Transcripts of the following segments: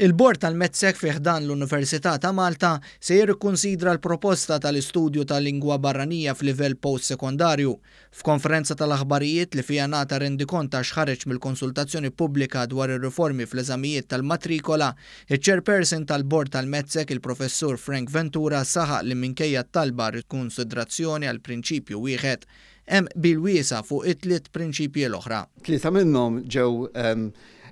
Il-Bord tal-MedSec fi ħdan l-Università ta' Malta se jirrikkunsidra l-proposta tal-istudju ta' lingwa barranija f'livell post-sekondarju. F'konferenza tal-aħbarijiet li fiha ngħata rendikont ta' x'ħareġ mill-konsultazzjoni pubblika dwar ir-riformi fl-eżamijiet tal-matrikola, iċ-Chairperson tal-Bord tal-MedSec il-Professur Frank Ventura saħaq li minkejja t-talba għar-rikunsidrazzjoni għal prinċipju wieħed, hemm qbil wiesa' fuq it-tliet prinċipji l-oħra. Tlieta minnhom ġew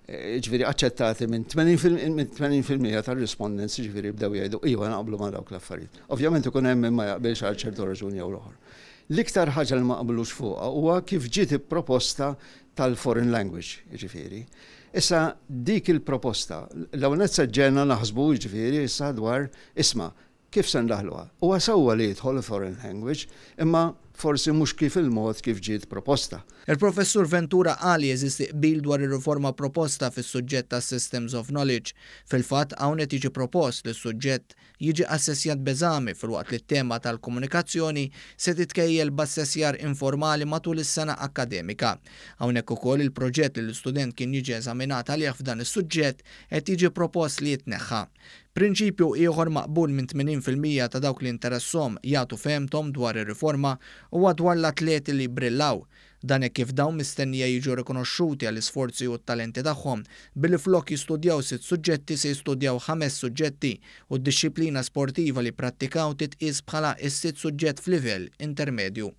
jiġifieri aċċettati minn 80% tar-respondents jiġifieri bdew jgħidu iva naqblu ma' dawk l-affarijiet. Ovvjament ikun hemm min ma jaqbilx għal ċertu raġuni jew l-oħra. L-iktar ħaġa li ma qablux fuqha huwa kif ġiet proposta tal-foreign language, jiġifieri. Issa dik il-proposta, l-ewwel nett se ġġegħelna naħsbu jiġifieri issa dwar isma' Kif se ndaħħluha? Huwa sewwa li jidħol il-foreign language, imma forsi mhux kif il-mod kif ġiet proposta. Il-Professur Ventura qal li jeżisti qbil dwar ir-riforma proposta fis-suġġett tas-Systems of Knowledge. Fil-fatt, hawn qed jiġi propost li s-suġġett jiġi assessjat b'eżami filwaqt li t-tema tal-komunikazzjoni se titkejjel b'assessjar informali matul is-sena akkademika. Hawnhekk ukoll il-proġett li l-istudent kien jiġi eżaminat għalih f'dan is-suġġett qed jiġi propost li jitneħħa. Prinċipju ieħor maqbul minn 80% ta' dawk li interesshom jagħtu fehmthom dwar ir-riforma huwa dwar l-atleti li jbrillaw. Dan hekk kif dawn mistennija jiġu rikonoxxuti għall-isforzi u t-talenti tagħhom billi flok jistudjaw sitt suġġetti se jistudjaw ħames suġġetti u d-dixxiplina sportiva li jprattikaw titqies bħala s-sitt suġġett f'livell intermedju.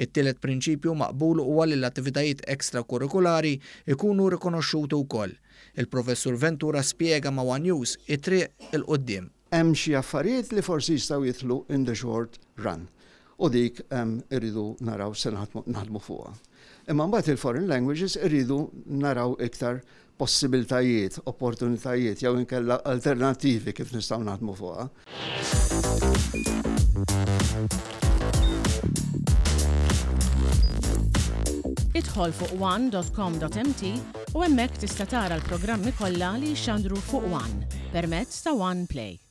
It-tielet prinċipju maqbul huwa li l-attivitajiet extrakurrikulari jkunu rikonoxxuti wkoll. Il-Professur Ventura spjega ma' one News it-triq 'il quddiem. Hemm xi affarijiet li forsi jistgħu jidħlu in the short run u dik irridu naraw se naħdmu fuqha. Imma mbagħad il-foreign languages irridu naraw iktar possibiltajiet, opportunitajiet jew inkella alternattivi kif nistgħu naħdmu fuqha. Idħol fuq one.com.mt u hemmhekk tista' tara l-programmi kollha li jixxandru fuq One permezz ta' One Play.